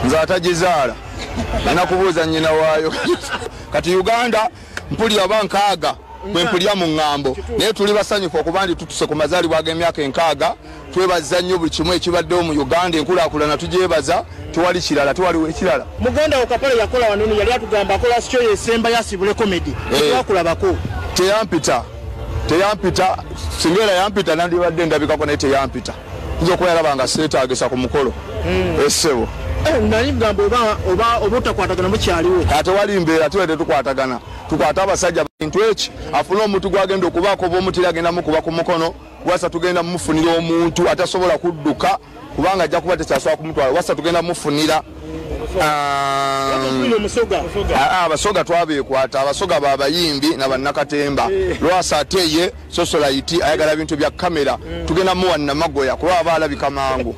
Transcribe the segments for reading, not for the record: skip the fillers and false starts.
Nze atagizaala nakubuuza nnyina waayo. Kati Uganda mpulira oba 60 bwe mpulira mu ŋŋambo, naye tuli basanyufu okuba nti tutuse ku mazaalibwa ag'emyaka 60. Twebaza nnyo buli kimu ekibaddewo mu Uganda, enkulaakulana tugyebaza, tewali kirala, tewaliwo ekirala. Muganda wo Kapale yakola wano, yali atugamba akola sikyo yesemba yasibule comedy, twakulabako. Teyampita, singa era yampita nandibadde ndabikako, naye teyampita. Nza okuba yalaba nga seetaagisa ku mukolo. Essebo. Nali mugamba oba otakwatagana mukyaliwo. Tewali mbeera, tuba tetukwatagana. Tukwate abasajja bintu eki, afune omuntu gwagenda okubaako oba omutira agenda mukuba ku mukono. Wasa tugenda mumufunira omuntu atasobola kudduka kubanga ajja kuba tekyasobola kumutwala. Wasa tugenda mufunira abasoga twabeekwata, abasoga babayimbi na bannakatemba. Lwasa ate ye sosolayiti ayagala bintu bya kamera, tugenda muwa Namagoya kuba aba alabika mangu.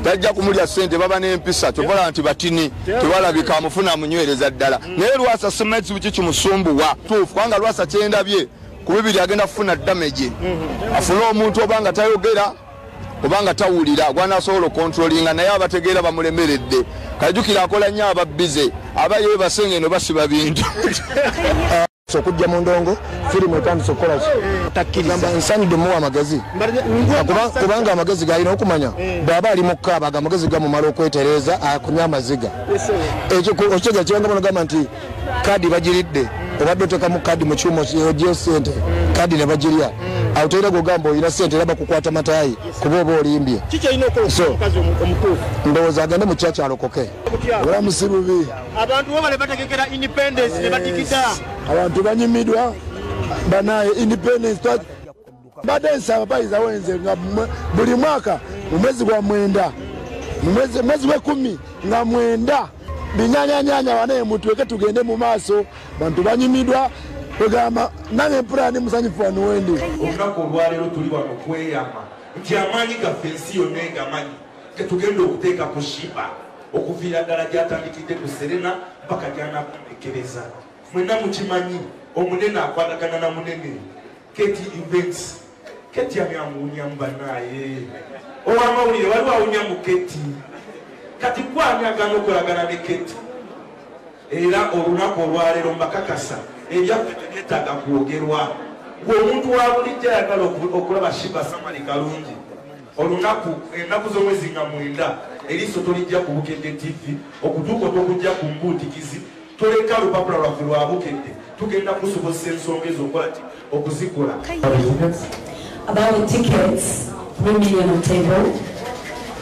Tajja kumulya ssente, baba n'empisa, kyovola nti batini tebalabika, amufuna amunywereza ddala. Naye Lwasa simanyi kizibu ki kimusumbuwa tuufu, kubanga Lwasa kyendabye ku bibiri agenda kufuna damage, afune omuntu oba nga tayogera obanga tawulira gwanasobola okontrolinga, naye abategeera bamulemeredde. Kajjukira akola nnyo ababbize aba yeebase ng'eno basiba bintu. Okujja mu ndongo firimu etandise okukola ki, nsanyudde muwa amagezi, kubanga amagezi galina okumanya bw'aba ali mu kkaaba amagezi gamumala okwetereeza akomye amaziga. Ekyo okitegeera kibanga banogamba nti kaadi bagiridde, obadde oteekamu kaadi mu kyuma ogyeyo ssente, kaadi ne bagirya, awo tolina gw'ogamba olina ssente era bakukwata mataayi kuba oba olimbye. So ndowooza agende mu kyaki alokoke. Obulamu si bubi. Abantu bo bale bategekera independence ne batikita. Abantu banyumidwa banaye independence. Mbadde nsaba bayiza wenze nga buli mwaka mu mwezi gwa 9, mu mwezi gwa 10 nga 9 binyanyanyanya wanaye mutweke tugende mu maaso. Bantu banyumidwa kwegamba nange mpulira ndi musanyufu wano wendi. Olunaku olwaleero tuli wano kweyama nti amaanyi gaffe ensi yonna egamanyi tetugenda okuteeka ku Shiba okuviira ddala gy'atandikidde ku Serena mpaka gy'anaakumekereza. Mwenna mukimanyi omunene akwatagana na munene. Keti Events, Keti ani amuwunyamu bannaaye? Ow'amawulire waliwo awunyamu Keti, kati gwani agaana okolagana ne Keti? Era olunaku olwaleero mbakakasa ebyaffe tebyetaaga kwogerwa. Gwe omuntu wa bulijjo ayagala okulaba Shiba Samali Kalungi, olunaku ennaku z'omwezi nga 9 eriiso tolijja ku Bukedde TV, okutuuka otokujja ku mbuutikizi, toleka lupapula lwaffe lwa Bukedde, tugenda kusobozesa ensonga ezo okukola ki okuzikola. About the tickets, 3 million on table.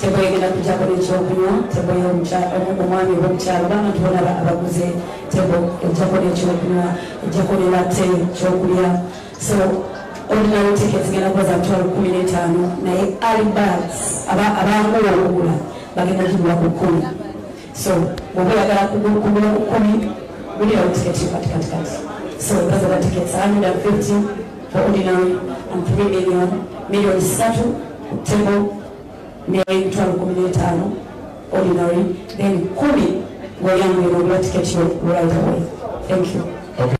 Table egenda kujjako n'ekyokunywa, table y'omwami oba omukyala, oba abantu bonna abaguze table ejjako n'ekyokunywa, ejjako ne latte, ekyokulya. So ordinary tickets genda kuba za 15,000, naye early birds abanguwa okugula bagenda kugula ku 10. So bw'oba oyagala kugula ku 10, gulirawo tiketi yo kati kati kati. So those are the tickets, 150 for ordinary and 3 million, 3 million ku table, 15,000 ordinary, then 10 ng'oyanguye n'ogula tiketi yo right away. Thank you.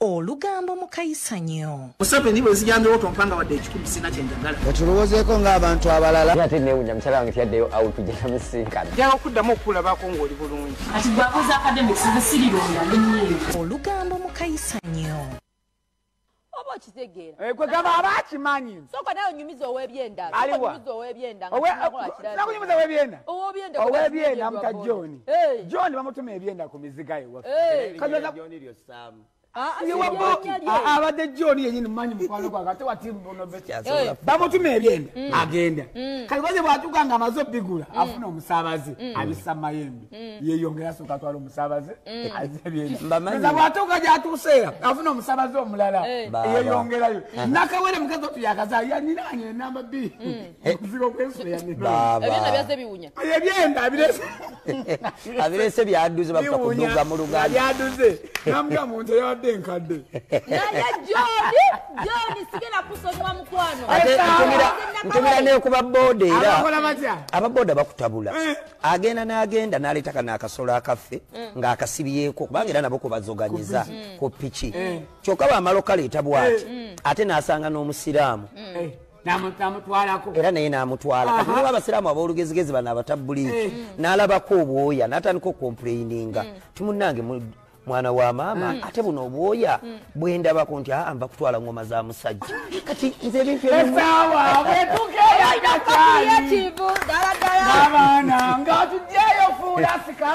Olugambo mu kayisanyo. Museveni bwe zijambewo tompanga wadde 100 sina kye njagala. Otulowoozeeko ng'abantu abalala. Ate neewuunya mukyala wange tiyaddeyo out gye namusinkana. Njagala okuddamu okulabako ng'oli bulungi. Kati gwe akoze academics nze sirironda ndi nnyiivu. Olugambo mu kayisanyo. Oba okitegeera. Kwegamba aba akimanyi. Sooka nawe onyumiza ow'ebyenda. Aliwa? Onyumiza ow'ebyenda nga tunakola kirala. Nakunyumiza ow'ebyenda? Ow'ebyenda. Ow'ebyenda amuta John. John bamutuma ebyenda ku miziga ewaffe. John lyo Sam. Abadde John yennyini mumanyi mukwano gwange ate wati buno bamutuma ebyenda agenda. Kati koze bw'atuuka nga amaze obbigula afuna omusaabaze abissa mu mayembe, yeeyongera asooka atwala omusaabaze azza ebyenda. Nza bw'atuuka gy'atuuse era afuna omusaabaze omulala yeeyongerayo. Nakawere mukazi wattu yakazaala yaniraanye enamba 2 okuziba okwesula yaniraanye. Ebyenda byazze biwunya. Ebyenda abirese. Abirese byaduze bakuta kuduga mu Luganda. Byaduze. Namugamba muntu yabadde enkadde. Naye John sigenda kusonyiwa mukwano. Ate ntumira ne ku baboda era. Abakola batya? Ababoda bakutabula. Agenda n'agenda n'aleeta kano akasolo akaffe ng'akasibyeko kubanga era nabo kubazoganyiza ku piki. Kyokka bw'amala okaleeta bw'ati ate n'asanga n'omusiraamu. Namutwalako. Era naye n'amutwala. Kati waliwo abasiraamu ab'olugezigezi bano abatabbuliiki, n'alabako obwoya n'atandika okukomplaininga ti munnange mwana wa maama, ate buno obwoya bwendabako nti aa nva kutwala ngoma za musajja. Kati nze ebintu Essaawa bwetukeera abaana nga tujjayo fulasika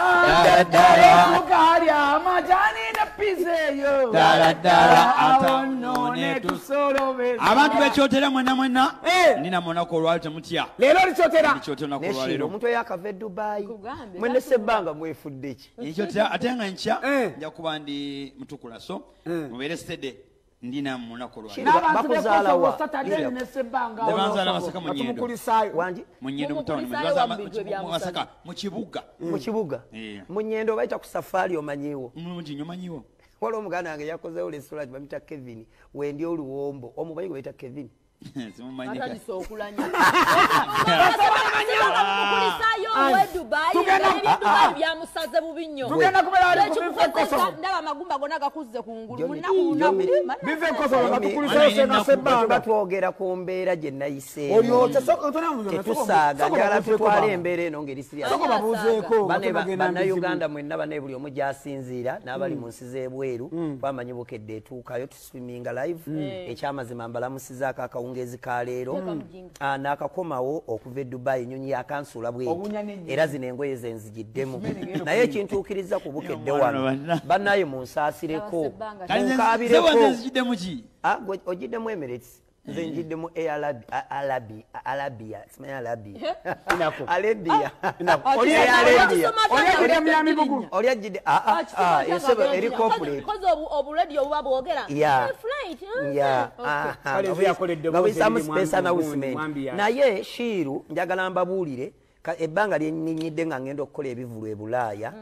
esukaali amajani ne pizza eyo awo nno ne tusolobeza. Abantu bekyotera mwena mwena nina munaku olwaleero temutya. Leero olikyotera. Ndikyotera olunaku olwaleero. Omuntu eyakava e Dubai mwene sebbanga mwefudde ki? Ekyotera ate nga nkya nja kuba ndi mutukula, so mubeere steady, ndina munaku olwaleero. N'abantu b'e Saturday ne Sebbanga Banzaala Masaka mu Nyendo. Tumukulisaayo. Wangi? Mu Nyendo mu town, mu Masaka mu kibuga. Mu kibuga. Mu Nyendo bayita ku Safari, omanyiwo? Mulungi nnyo, manyiwo. Waliwo omuganda wange yakozeewo restaurant bamuyita Kevin, wendi oluwombo. Omumanyi gwe bayita Kevin? Simumanyi. Atandise okulanya. Mukulisaayo owe Dubai, ebya Dubai byamusaze bubi nnyo. Tugenda kubeera wali ku Bife Kosovo. Ndaba amagumba gonna gakuzze ku ngulu. Munaku lunaku. Bife Kosovo nga tukulisaayo Senga Sebbanga. Tuba twogera ku mbeera gye nayiseemu. Olyote soko Tetusaaga, njagala tutwale embeera eno ng'eri serious. Soko babuuzeeko. Bannayuganda mwenna bane buli omu gy'asinziira n'abali mu nsi z'ebweru, twamanyi Bukedde etuukayo tuswiminga live. Ekyamazima mbalamusizaako akawungeezi ka leero. N'akakomawo okuva e Dubai, ennyonyi yakansuula bweti era zino engoye ze nzigiddemu, naye ekintuukiriza ku Bukedde wano bannaye munsaasireko, munkaabireko. Nzigiddemu ki? Ogiddemu Emirates, nze ngiddemu Air Arabia, simanyi Arabia. Arabia. Oli ajjidde eri corporate. Oburadio buba bwogera. Nga buyisaamu space announcement. Naye Shiru njagala mbabuulire ebbanga lye nninyidde nga ngenda okukola ebivvulu e Bulaaya,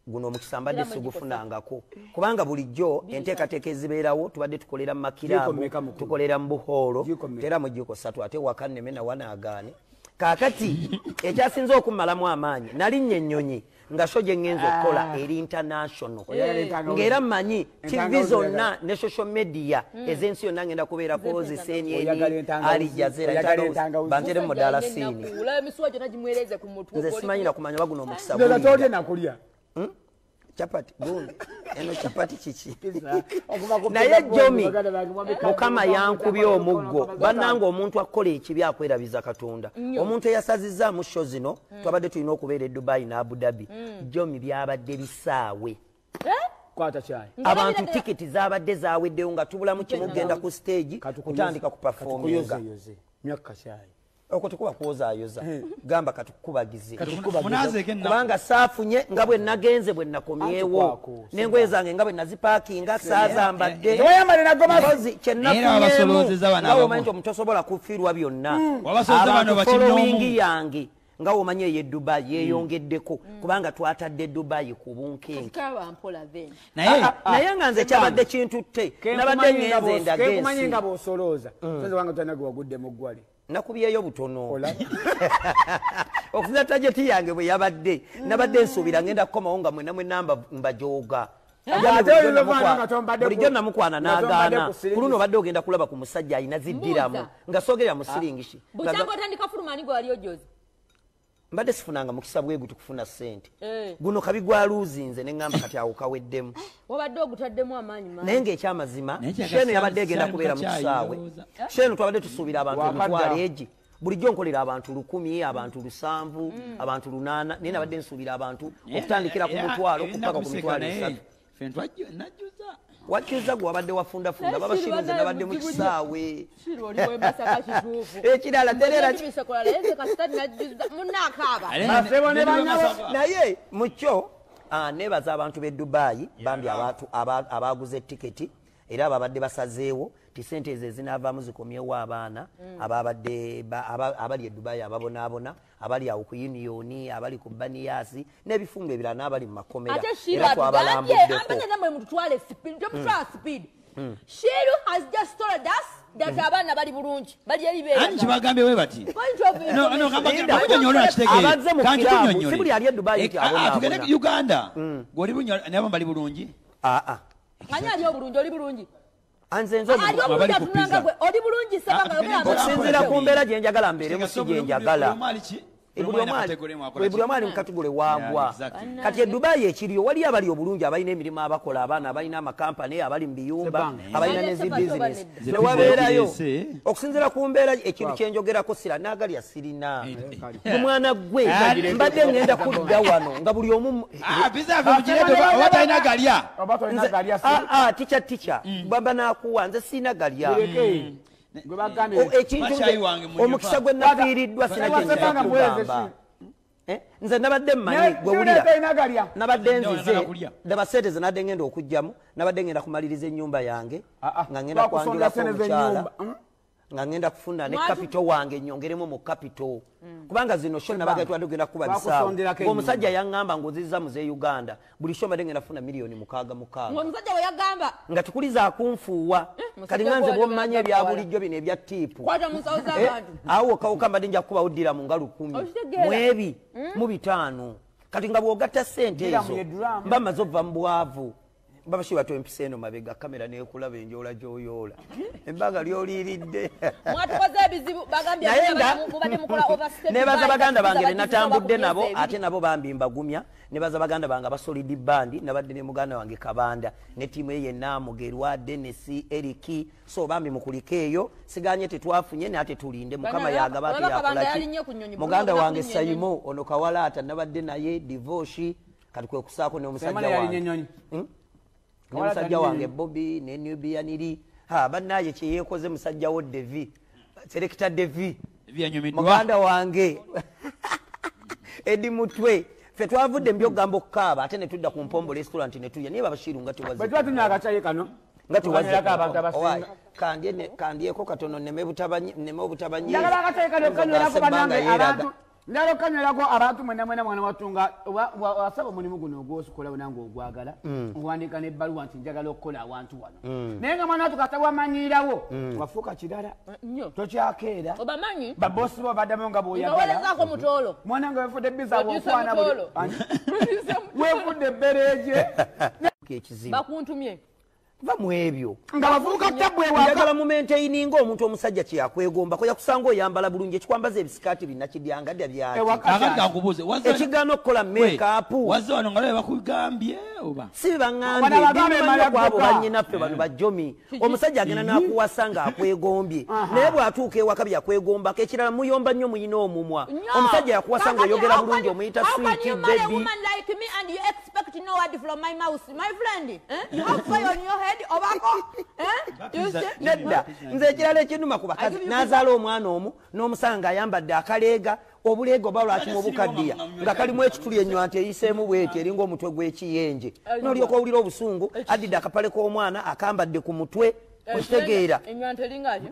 guno omukisa mbadde sigufunangako, kubanga bulijjo enteekateeka ezibeerawo tubadde tukolera mu makiraabu, tukolera mu buhoolo, tera mu jiko ssatu ate waka nneme nawanaagaane. Kaakati ekyasinze okummalamu amaanyi, nalinnya ennyonyi nga sho gye ŋŋenza okukola eri international, ng'era mmanyi TV zonna ne social media ez'ensi yonna ngenda kubeerako, zi CNN, Al Jazeera, bantere mu mudalasiini. Nze simanyi na kumanya baguno omukisa nakulya chapati gundi eno chapati kiki. Naye Jomi Mukama yankubye omuggo. Bannange omuntu akola ekibi akwerabiza Katonda. Omuntu eyasazizaamu sho zino twabadde tulina okubeera e Dubai ne Abu Dhabi. Jomi byabadde bisaawe. Kwata kyayi. Abantu tikiti zabadde zaweddeyo nga tubulamu kimu kugenda ku stage kutandika kuperforminga. Myaka kyayi. Okwo tekuba kwozaayoza, gamba katukubagize kubanga saafunye nga bwe nagenze bwe nakomyewo n'engoye zange nga bwe nazipaakinga saazambadde kyenafunyeemu nga womanyi nti omuntu tosobola kufiirwa byonna. Abantu following yange nga womanyi ey'e Dubai yeeyongeddeko kubanga twatadde Dubai ku bunkenke. Naye nga nze kyabadde kintutte, nabadde ngenze ndaga ensi. Kenkumanyi nga bw'osolooza sozi wange tolina gwe wagudde mu ggwale. Nakubyeyo butono okusinza tajeti yange bwe yabadde, nabadde nsuubira ngenda kukomawo nga mwenna mwenna mbajooga. Bulijjo namukwana n'agaana. Ku luno obadde ogenda kulaba ku musajja alina ziddiramu nga soogerera mu siringishi. Bukyanga otandika fuluma ani gwe wali ojoze? Mbadde sifunanga mukisa bwe guti kufuna ssente. Guno kabi gwaluuzinze ne ŋŋamba kati awo kaweddemu. Wabadde ogutaddemu amaanyi mangi. Naye ng'ekyamazima Sheno yabadde egenda kubeera mu kisaawe. Sheno twabadde tusuubira abantu emitwalo egi. Bulijjo nkolera abantu 1000, abantu 700, abantu 800, naye nabadde nsuubira abantu okutandikira ku mutwalo kupaka ku mitwalo 3. Wakyuza gwe wabadde wafundafunda baba Shiru nze nabadde mu kisaawe. Ekirala terera naye mukyo nebaza abantu b'e Dubai bambi abantu abaguze tiketi era ababadde basazeewo ti sente ezo ezinaavaamu zikomyewo abaana ababadde abali e Dubai ababonaabona, abali awo ku Union, abali ku Baniyasi n'ebifungo ebirala n'abali mu makomera. Era twabalambuddeko. Shiru has just told us that abaana bali bulungi, bali eri beera. Anti kibagambye bwe bati. No, no, abazze mu kiraabu, si buli ali e Dubai nti abonaabona. Tugende Uganda. Gw'oli bunywa nabo bali bulungi? Ani ali obulungi, oli bulungi? Anze nze oli bulungi Sebanga okusinziira ku mbeera gye njagala mbeeremu si gye njagala. Buli omu ali mu kategole waagwa. Kati e Dubai ekiriyo waliyo abali obulungi abalina emirimu abakola abaana abalina amakampani abali mu biyumba abalina ne zi bizinesi ne wabeerayo okusinziira ku mbeera ekintu kye njogerako sira naagalya sirina omwana gwe mbadde ngenda kudda wano nga buli omu tica tica baba naakuwa nze sirina galya. Omukisa gwe nafiiriddwa sina kyenjagamba. Nze nabadde mmanyi gwe wulira nabadde nzize ndaba ssente ze nabadde ngenda okuggyamu nabadde ngenda kumaliriza ennyumba yange nga ngenda kwanjulako omukyala nga ngenda kufuna ne kapito wange nnyongeremu mu kapito kubanga zino sho nabaga twandi kugenda kuba bisaawo ng'omusajja yaŋŋamba ng'ozizza mu z'e Uganda buli sho mbadde ngenda kufuna miliyoni 6 6. Ng'omusajja bwe yagamba nga tukuliza akunfuuwa kati nga nze bw'ommanyi ebya bulijjo bino ebya tiipu awo kawuka mbadde nja kukubawo ddiramu nga 1000 mu ebi mu 5 kati nga bw'ogatta ssente ezo mba mmaze ova mu bwavu. Babashi watu empisa eno mabega kamera neekulaba enjoola gy'oyoola embaga lyoliiridde. Mwatukoze ebizibu bagambye mubadde mukola overstep. Nebaza baganda bange be natambudde nabo ate nabo bambi mbagumya. Nebaza baganda bange aba Solid Band nabadde ne muganda wange Kabanda ne ttiimu ye yenna Mugerwa Dennis Eriki so bambi mukulike eyo siganye tetwafunye naye ate tulinde Mukama yagaba ate yakola ki. Muganda wange Sayimo ono Kawalaata nabadde naye Divoshi kati kwe kusaako n'omusajja wange n'omusajja wange Bobby ne Nubianiri bannaye kye yeekoze musajja wo Devi Selector Devi muganda wange Edi Mutwe ffe twavudde mu by'okugamba okukaaba ate ne tudda ku Mpombo restaurant ne tulya naye Babashiru nga tewaze bwe tuba tunywa akacayi kano nga tewaze kandyeko katono nneme obutabanyiiza. Njagala akacayi kano kanywerako bannange abantu njagala okanywerako abantu mwena mwena mwana watunga wasaba omulimu guno ogw'osukola nange ogwagala owandiika n'ebbaluwa nti njagala okukola awantu wano naye nga mwana watu kata wamanyiirawo wafuuka kirala tokyakeera babosi bo baddamu nga bw'oyagala mwana nga wefudde biza bw'okwana wefudde ebbereeje bakuntumye va mu ebyo nga bavubuka tabbu ewaka. Njagala mu maintaininga omuntu omusajja kye yakwegombako yakusanga oyambala bulungi ekikwambaza ebisikaati binnakidyanga byaki ekigaana okukola make-up wazze wano nga bakugambye oba si baŋŋambye bimanyi kwabo bannyinaffe bano bajomi omusajja agenda n'akuwasa ng'akwegombye naye bw'atuuka ewaka byakwegombako ekirala muyomba nnyo muyina omumwa omusajja yakuwasa ng'oyogera bulungi omuyita sweet baby. Nedda nze ekirala ekinuma ku bakazi n'azaala omwana omu n'omusanga ayambadde akaleega obuleega oba lwaki mubukaddiya nga kalimu ekituli ennywanto eyiseemu bweti eringa omutwe gw'ekiyenje n'olyoka owulira obusungu addidde akapale k'omwana akambadde ku mutwe okitegeera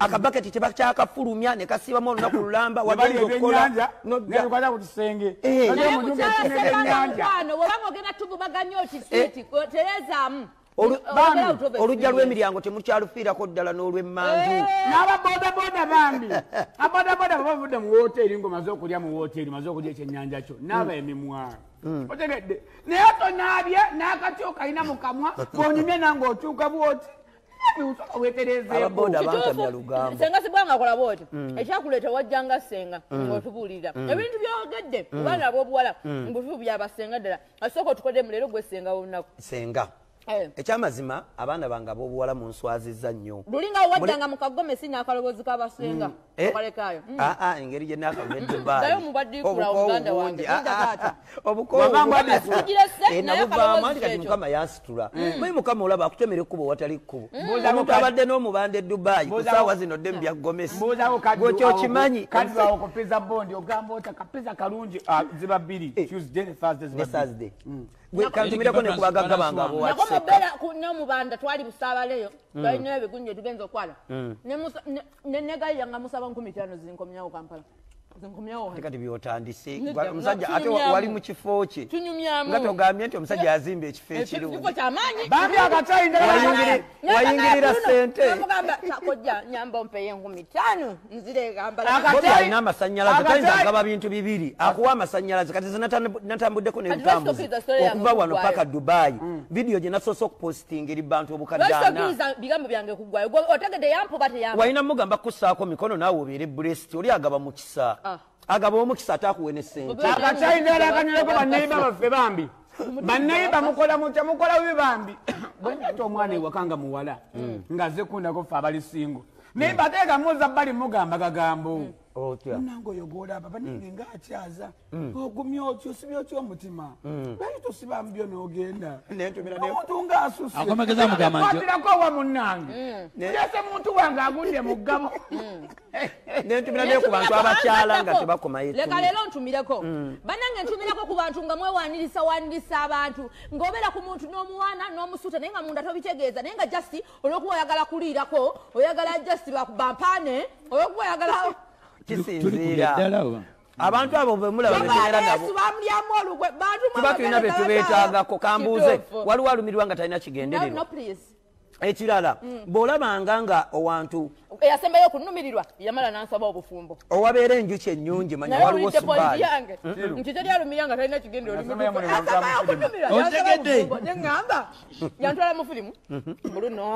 akabaketi tebakyakafulumya ne kasiibamu olunaku lulamba wagenda okukola nodda ku kisenge. Olujja lw'emiryango temukyalufiirako ddala n'olw'emmanju. N'ababodaboda bambi ababodaboda bavudde mu woteeri ng'omaze okulya mu woteeri omaze okulya ekyennyanja kyo naaba emimwa otegedde naye tonaabye n'akati okalina mu kamwa bw'onyumye nange otuuka bw'oti ababoda bantamya lugambo. Senga sibwanga akola bw'oti ekyakuleeta wajjanga senga ng'otubuulira ebintu by'ogedde baana ab'obuwala mbutuufu byabasenga ddala asooka otukoddemu leero gwe senga w'olunaku senga ekyamazima abaana bange ab'obuwala mu nswazizza nnyo lulinga wajjanga mu kagomesi n'akaloboozi k'abasenga okalekaayo engeri gye naakava e Dubai obukoowu kati Mukama yansitula muyi Mukama olaba akutemera ekkubo watali kkubo omuntu abadde n'omubanda e Dubai ku ssaawa zino dde mu bya gomesi gwekyo okimanyi kaddu ku pizza bondi ogamba ota kapiza kalungi ziba 2 Tuesday ne Thursday ne Thursday kantumirako ne kubagagga bange ab'owakiseka nakomubeera n'omubanda twali busaabaleyo twalinayo ebigunje tugenza okwala nenegalira nga musaba 5,000 zinkomyawo Kampala. Kati byotandise omusajja ate wali mu kifo kye nga togambye nti omusajja yazimba ekifo ekirungi bambi akacyayi wayingirira ssente alina amasannyalaze tayinza kugaba bintu bibiri akuwa amasannyalaze kati ze natambuddeko n'ebitambuzi okuva wano paka Dubai vidiyo gye nasoose okupositinga eri bantu obukaddaana walina mugamba kussaako mikono naawe obeere blessed oli agaba mukisa agaba omukisa atakuwe ne ssente akacyayi ndala akanywereko banneiba baffe bambi banneiba mukola mutya mukola bubi bambi bwenata omwana ewaka nga muwala ng'azze kundako ffe abali singo naye bateeka muza bbali mugamba kagambo munange oyo gw'olaba bannange ng'akyaza ogumya otyo osibya otya omutima lwaki tosiba mubyo n'ogenda omuntu ng'asuse atirako owa munnange yese muntu wange agudde mu ggabo nentumira ne ku bantu abakyala nga tebakomayo leka leero ntumireko bannange ntumireko ku bantu nga mwewanirisa wanirisa abantu ng'obeera ku muntu n'omuwaana n'omusuuta naye nga munda tobitegeeza naye nga just olw'okuba oyagala kuliirako oyagala just bampaane olw'okuba oyagala kisinziira abantu abo bwe mulaba betubeera nabo tuba tulina be tubeetaagako kambuuze waliwo alumirwa nga talina kigendererwa ekirala bw'olabanga nga owantu eyasembayo okunumirirwa yamala n'ansaba obufumbo owabeera enjuki ennyungi manya waliwo subaali nti teri alumirira nga talina kigendererwa neŋŋamba yantwala mu firimu buluno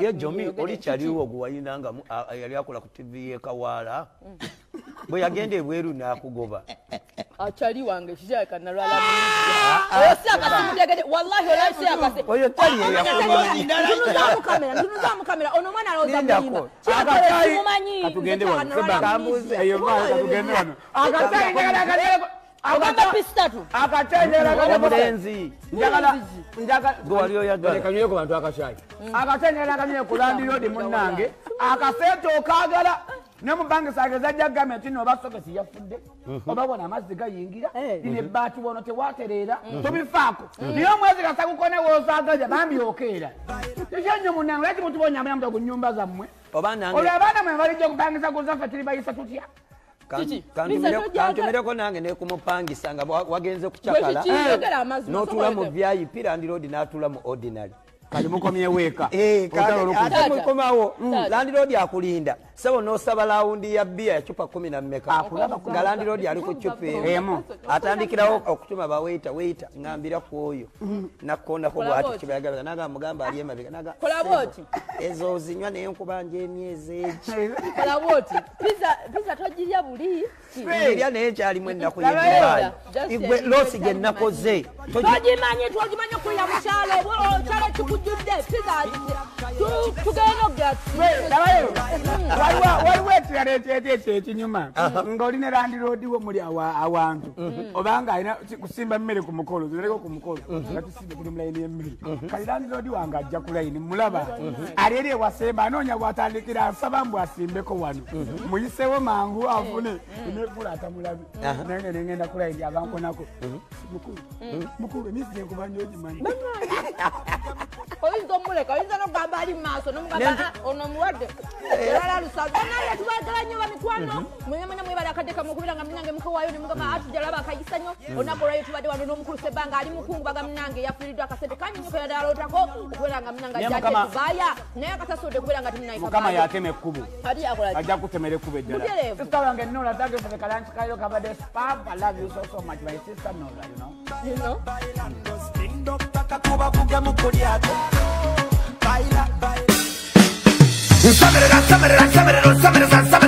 ye Jomi oli kyaliwo gwe wayina nga yali akola ku TV y'e Kawaala bwe yagenda ebweru n'akugoba akyali wange kikyaleka nalwala oyo si akasimutegede wallahi oyo si akasi oyo tali ntunuza kamera ono omwana alowooza mulimba simumanyi katugende wano eyo katugende wano akacyayi njagala ogamba pisitatu akacyayi njagala omulenzi njagala gwe wali oyagala kanywere ku bantu akacyayi akacyayi njagala kanywere ku landiroodi munnange akasente okaagala ne mupangisa ageza ajja kugamba nti oba sokesi yafudde oba wano amazzi gayingira lino ebbaati wano tewatereera tobifaako naye omwezi kasa gukone woosaagaja bambi okeera kiki nnyo munnange lwaki mutubonyamanya muta ku nnyumba zammwe olwo abaana mwe balijja okupangisa ku zaffe tuli bayisa tutya kantumireko nange nekumupangisa nga wagenze kucakala n'otuula mu VIP landiroodi n'atuula mu ordinary kali mukomyewo eka ate mukomawo landiroodi akulinda sebo n'osaba lawundi ya bbiya ya cupa 14 nga landiroodi ali ku cupa emu atandikirawo okutuma baweita weita ngambira ku oyo nakkonako bwati kibayagala naga mugamba ali emabega naga ezo ozinywa naye nkubanja emyezi egi pizza togirya buli erya naye nkyalimu ennaku y'eddibaayi igwe loosi gye nnakoze togimanyi togimanyi okulya mukyalo okyalo kikujjudde pizza tugenda okugera waliwo ekirala ekyekyo ekinyuma ng'oli ne landiroodi wo muli awantu obanga alina kusimba mmere ku mukolo zireko ku mukolo nga tusimbe kuli mu layini y'emmere kali landiroodi wange ajja ku layini mulaba ali eri ewasemba anoonya bw'atandikira asaba mbu asimbeko wano muyisewo mangu afune nekula atamulabi nange nengenda ku layini abankonako mukulu mukulu emyezi gyenkuba nnyo ogimanyi oyinza omuleka oyinza n'okugamba ali mu maaso n'omugamba ono omuwadde erala lusaza naye tubagala nnyo bamikwano mwenyamanya mwebale akadde kamwe okubeera nga munnange mukawaayo ne mugamba atujja laba akayisa nnyo olunaku olwayo tubadde wano n'omukulu Sebbanga ali mukungubaga munnange yafiiriddwa akasente kangi nnyo keyadde alootako okubeera nga munnange ajja ate Dubaaya naye akasasudde okubeera nga timunaye Mukama yatema ekkubo ate yakola ki ajja kutemera ekkubo eddala sister wange Nola thank you for the lunch kayo kabadde spam I love you so so much my sister Nola you know you know Baila, baila. Samerera, samerera, samerera, samerera, samerera.